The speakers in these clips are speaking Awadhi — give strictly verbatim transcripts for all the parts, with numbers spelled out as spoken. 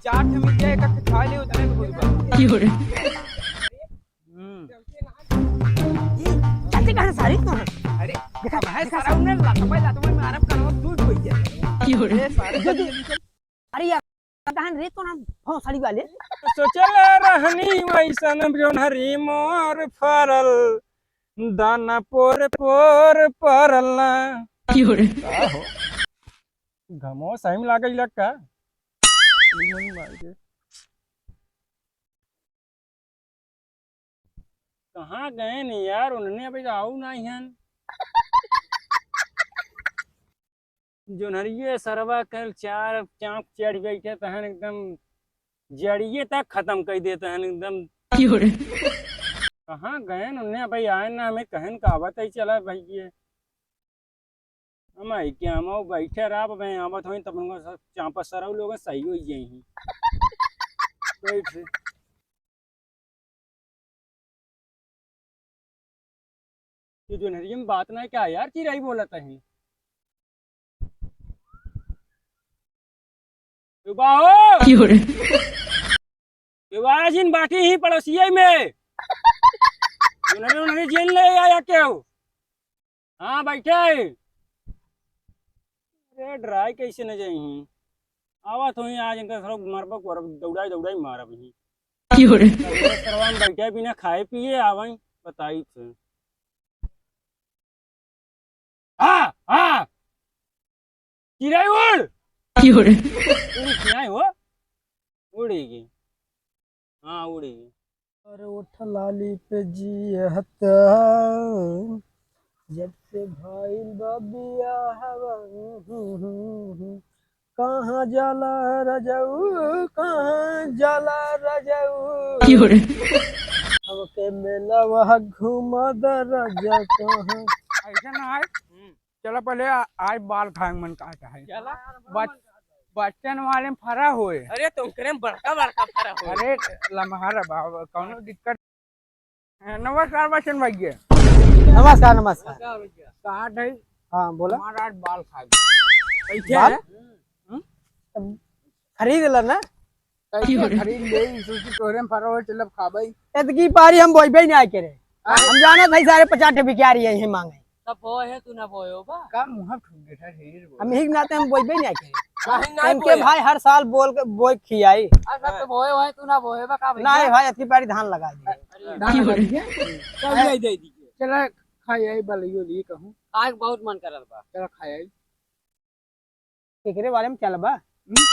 चार ठे मिल जाए, एक ठे खा ले, उतने में खुश बा। क्यों रे? हम्म। चलते कहाँ सारी तो है? अरे, देखा, अब है देखा सारा उन्हें लतमा, लतमा मारब, करब, दूध पी जाए। क्यों रे? ए, सारे जो, जो, अरे यार, कहाँ रे तो ना भौसड़ी वाले? सोचल रहनी वैसन जोन्हरी मोर फरल, दाना पोर पोर परल ना। क्यों रे? का हो? घमो सही में लागल का? कहाँ गए नहीं यार, उन्होंने अभी आऊ नहीं हन। जोन्हरिये सरवा कल चार चाँप चढ़ बैठे तहन एकदम जड़िये तक खत्म कर देते हैं एकदम। क्यों रे? कहाँ गए न उन्हें भाई, आए ना हमें कहन का आवत है, चला भाई ये। हम आई क्या, हम आओ बैठे रहा, अब मैं आवत होई तब उनको सब चापा सरऊ लोग सही हो जाई। बैठ। ये जोन्हरिये में बात ना क्या यार, चिरई बोलत है। युवा हो। क्यों रे? युवा जिन बाटी ही पड़ोसिये में। जोन्हरी, जोन्हरी जिन ले आया क्यों? हाँ, बैठे। अरे, डराई कैसे न जाई ही? आवत होई आज इनका सब मरबक वरबक, दौड़ाई, दौड़ाई मारब ही। क्यों रे? अरे, सरवा में बैठे बिना खाए पिए आवई, बताई थे। हाँ, हाँ। चिरई उड़। क्यों रे? उड़ी चिरई हो? उड़ेगी। हाँ, उड़ेगी। अरे ओठ लाली पे जियत, जब से भइल बा बियाहवा, कहाँ जाला रजऊ, कहाँ जाला रजऊ। क्यों रे? हमके मेलवा घुमा द राजा कहाँ। ऐसा ना है। हम्म। चला पहले आ-, आज बाल खाए मन का चाहे। चला। बच-, बच्चन वाले में फरा होए। अरे तो ओकरे में बड़का बड़का फरा होए। अरे लम्हा रे बाबा, कौनो दिक्कत। नमस्कार बच्चन भैया। नमस्कार, नमस्कार। नमस्कार भैया। कहाँ थे? हाँ, बोला। हमारा आज बाल खाए। कैसे बाल? है? हम्म? खरीद ला ना। कैसे खरीद ले, ई सोची तोहरे में फरा हो, चलब खाबै। एतकी पारी हम बोइबे नहीं आए के रे। हाँ। हम जानत है सारे पचास ठे भिखारी है, यही मांगे। तब बोए है, तू ना बोए हो बा। का मुँह ठोक देता है, ढेर बोल। हम यही के नाते हम बोइबे नहीं आए के रे। काहे ना इनके बोए? भाई हर साल बोल के बोए खियाई। अच्छा, तो बोए हुए, तू ना बोए बा का भैया? नहीं भाई, एतकी पारी धान लगा दिए। अरे, धान लगा दिए? चल, ले दे दीजिए। चला, खाए आई, बलैयो लिए कहूँ। आज बहुत मन करत बा। चला, खाए आई। केकरे बारे में चलबा? हम्म?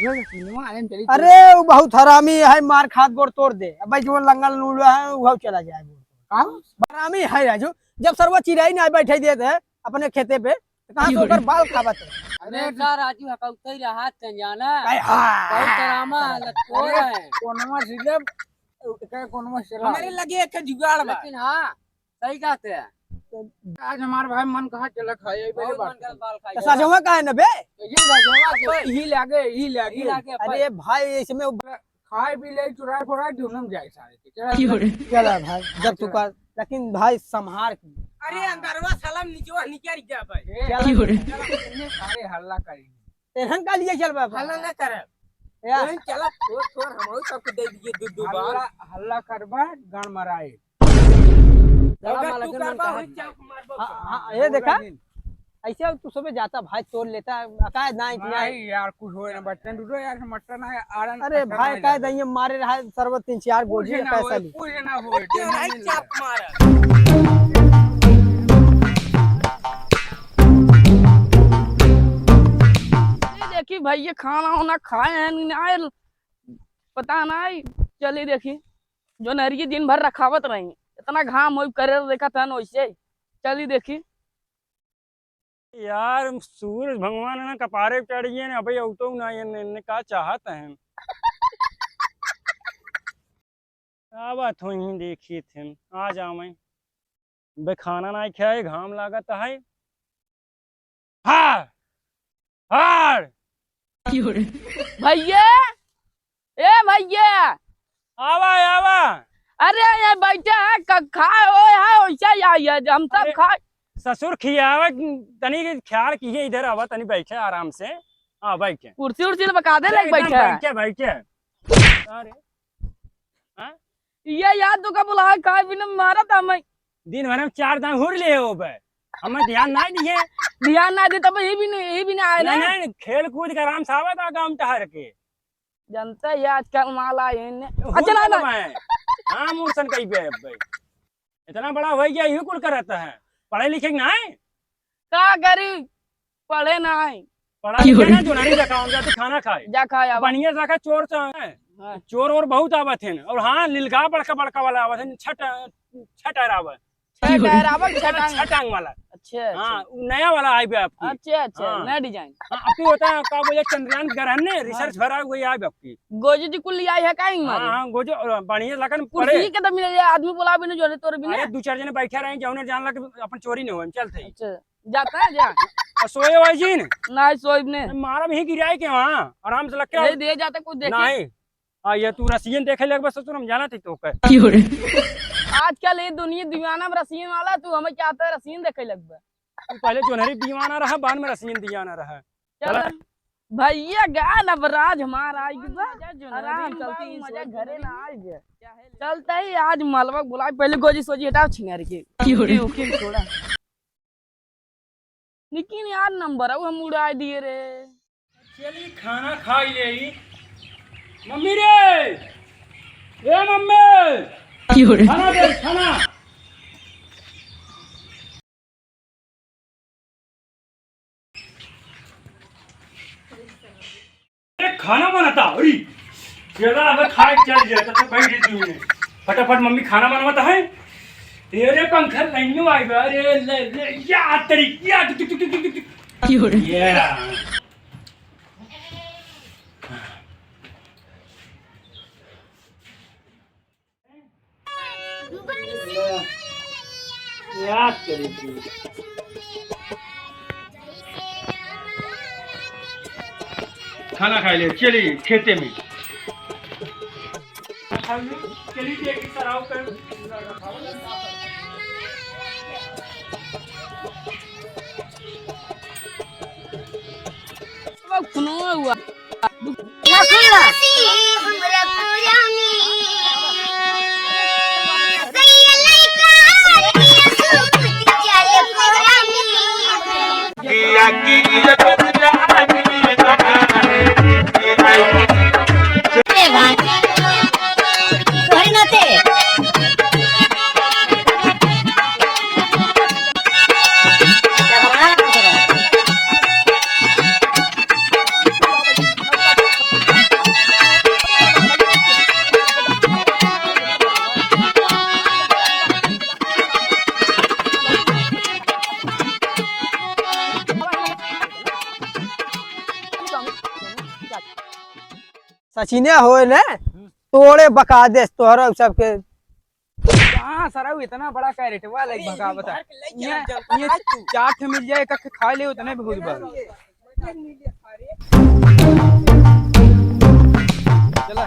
जो सिनेमा वाले में चली। अरे, वो बहुत हरामी है, मार खात गोड़ तोड़ दे। अब भाई, जो लंगल लूला है, वो चला जाए। का? हरामी है राजू, जब सरवा चिरई ना बैठे देत है अपने खेते पे, तो कहाँ से अरे। ओकर बाल खाबत है? अरे, का राजू, हकौते ही रहा, तन जाना। अरे, हाँ। बहुत डरामा है, लटकोर अरे, है। कोनवा से जब, क्या कोनवा से चला? हमारे लगे एक जुगाड़ बा। लेकिन हाँ, सही कहते हैं। आज हमार भाई मन कहा चला खाए, बहुत पहले बात मन कर कर। बाल खाए। तो सजवा का है न बे? तो ये सजवा के। ही लागे, ही लागे। ही लागे, अरे अपन। भाई, इसमें खाए भी ले, चुराए फुराए, दोनों में जाए सारे के। चला, क्यों रे? चला भाई, जब तू चला। कर, लेकिन भाई संभार के। अरे अंदरवा साला निचवा निकल गया भाई। ए, चला, क्यों रे? चला, इन्हें सारे हल्ला करेंगे। तेहन का लिए चल बा? हल्ला ना करे। या। वही चला, थोड़, थोड़ हमरो सबके दे दीजिए दो, दो बार। हल्ला, हल्ला करबा, गान मराए। अगर तू करबा, वही चाप मारबो। हाँ, हाँ, ये देखा? ऐसे तू सबे जाता भाई तोड़ लेता, अकाय ना इतना। नहीं यार, कुछ होए ना, बच्चन डूडो यार, मटन है, आरन अरे भाई, काय दइये मारे रहा, सरबत तीन चार गोजी पैसा ली। कुछ ना होए, कुछ ना होए, टेंशन नहीं ले। चाप मारा। ये देखी भैया, खाना वाना खाए हैं, नहीं आए, पता नहीं। चली देखी, जोन्हरिये दिन भर रखावत रही, इतना घाम होई करे देखत हन वैसे। चली देखी। यार, सूरज भगवान ना कपारे पे चढ़ गए ना, अबे अउतो ना, ये ने, ने का चाहत हैं। का बात हो, यहीं देखी थे, आ जावे। बे खाना ना खाए, घाम लागत है। हार! हार! भैया, ए भैया। आवा, आवा। अरे, ये बैठे हैं, क-, खाए, ओए, है, वैसे ही आई है, हम सब अरे, खाए। ससुर खियावे, तनी ख्याल कीजिए, इधर आवा, तनी बैठे आराम से। हाँ, बैठ के। कुर्सी उर्सी तो बका दे, लेके एकदम बैठा। बैठ के, बैठ के। अरे। हाँ? ये यार, तू का बोला है, खाए पीने में मारा था मैं। दिन भर में चार दान हुर लिए हो बे। हमें ध्यान ना दिए। ध्यान ना दे, तब ये भी नहीं, ये भी ना आए ना। नहीं, नहीं, खेल कूद के आराम से आवा था गाँव टहर के। जनता ही आजकल माल आए इन्हें। हुर अच्छा, ना, ना। हाँ, मूर्सन कही बे अब भाई। इतना बड़ा हो गया, यही कुल करत है। पढ़े लिखे के ना है? का करी? पढ़े ना है। पढ़ा लिखे ना, जोनहरी जा खाओ, जा तू खाना खाए। जा खाए आवा। बढ़िया से खा, चोर से है। हाँ। चोर और बहुत आवत हैं। और हाँ, लिलगा बड़का बड़का वाला आवत हैं, छठ, छठ आरावत। छह टायर आवल, छह टांग। छह टांग वाला। अच्छा, हाँ, अच्छा। उ नया वाला आइबे आपकी। अच्छा, अच्छा, हाँ। नया design। हाँ, आपकी होता है, का बोले, चंद्रयान ग्रहण ने, हाँ। Research भरा हुआ आइबे आपकी। गोजू जी कुल ले आई है का ही हाँ, मारे? हाँ, गोजू, अ, बढ़िया लगन कुर्सी पड़े। के तो मिले, आदमी बोला भी नहीं, जोने तोर भी अरे, ना। दू चार जने बैठे रहे, जौने जान लगे अपन चोरी नहीं होए, चल थे। अच्छा, जाता है जा। और सोए हुआ जी ने? नहीं, सोए ने। मारा भी गिराए के वहाँ, आराम से लग के ये आओ। दे जाता, कुछ देखे। नहीं। आ, ये तू रसियन देखे लग बस, ससुर, हम जाना थी तो के। क्यों रे? आजकल ये दुनिया दीवाना में रसियन वाला, तू हमें क्या आता है रसियन देखे लग बा? तू पहले जोनहरी दीवाना रहा, बाद में रसियन दीवाना रहा। चल। चल। भैया गा ना, अब राज हमार आई बा। मजा जोनहरी आराम बा, चलती मजा सोच घरे में। ना आई बे। चलते ही आज मलबा बुलाई, पहले गोजी सोजी हटाओ छिनार के। क्यों रे? ओके, ओके, छोड़ा। लेकिन यार, नंबर अब हम उड़ा दिए रे। चली, खाना खा ले। मम्मी रे, ए मम्मी, क्यों रे? खाना दे, खाना। ए, खाना बनता, अरे, चला, अब खाए चल जाता, तो बैठ जाती हूँ। फटाफट मम्मी खाना बनवाता है। तेरे पंखा लाइनो आई बा, अरे, ले, ले, या तेरी, या, टुक, टुक, टुक। क्यों रे? या। याद करी थी। खाना खाई ले, चली खेते में। चली देखी सराव कर। अब खुनो हुआ। सचिने होए ने, तोड़े बका देस तोहरा सबके। कहाँ सरऊ इतना बड़ा कैरेटवा लग भगावत है? ये, ये चार ठे मिल जाए, एक, एक खा ले, उतने बहुत बा। चला।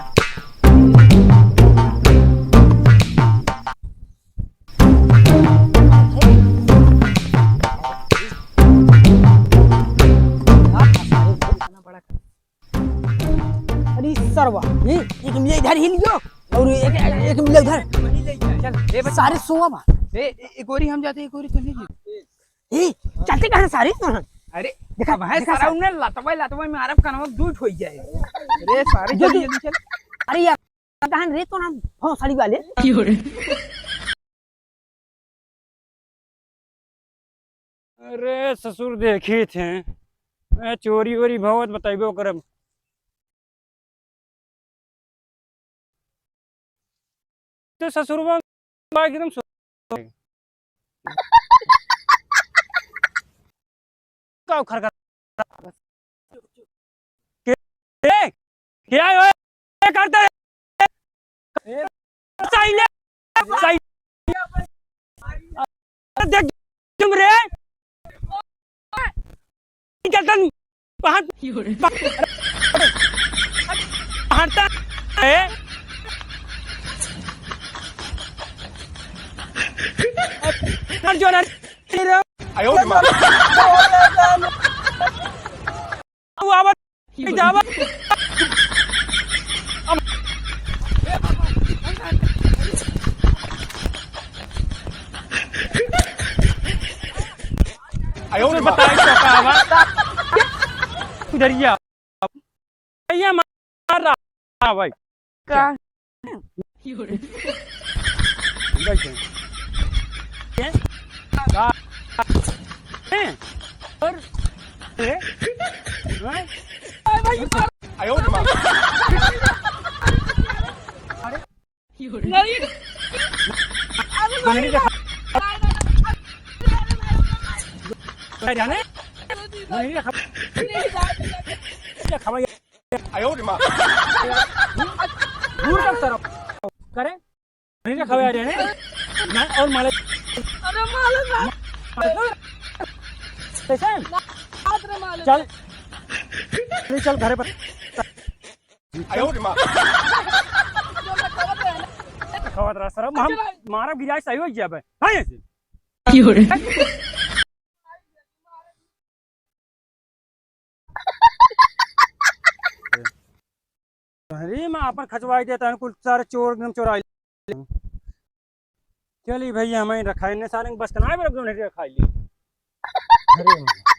अरे सरवा, हम्म? एक मिले इधर ही लियो और एक, एक मिले उधर। चल, ए बच्चा। सारे सोवा बा। ए, ए, एक ओरी हम जाते, एक ओरी तो नहीं जी। ए, चलते कहाँ सारे तो हम? अरे, देखा, अब है देखा सारा सारे। उन्हें लतवा, लतवा में आरब कनवा दूध हो जाए। अरे, सारे जो चलिए, तू चल। अरे यार, कहाँ रे तो ना भौसड़ी वाले? क्यों रे? अरे ससुर, देखी थे, मैं चोरी वोरी भवत बतैबो करब। तो ससुरवा एकदम सो-, का उखर कर के, के, के आयो, ए, करते, ए, साइले, साइले, देख तुम रे, चलतन, बाहर, बाहर, बाहर ता, ए, और जो ना, आयो रे माँ। वो आवाज जावा। आयो रे, बताई तो का बा? उधरिया। भैया मार रहा भाई। का? बैठे। के? का? हैं? और? ए? हैं? आयो रे माँ। अरे। नहीं। नहीं देखा। नहीं जाने? नहीं देखा। देखा भाई। आयो रे माँ। दूर तक तरफ। करे? नहीं देखा भाई, अरे। नहीं, और मालिक। अरे मालिक ना। कैसे? ना, हाथ रे मालिक। चल। नहीं, चल घरे पर। आयो रे माँ। खवात रहा सर, हम मारा गिराज सही हो गया बे। हाँ, ऐसे। क्यों रे? अरे, मैं आपन खचवाई देता है, कुल सारे चोर एकदम चोराई। चली भैया, हमें रखाई ने सारे बस कनाए पर एकदम नहीं रखाई ली। अरे।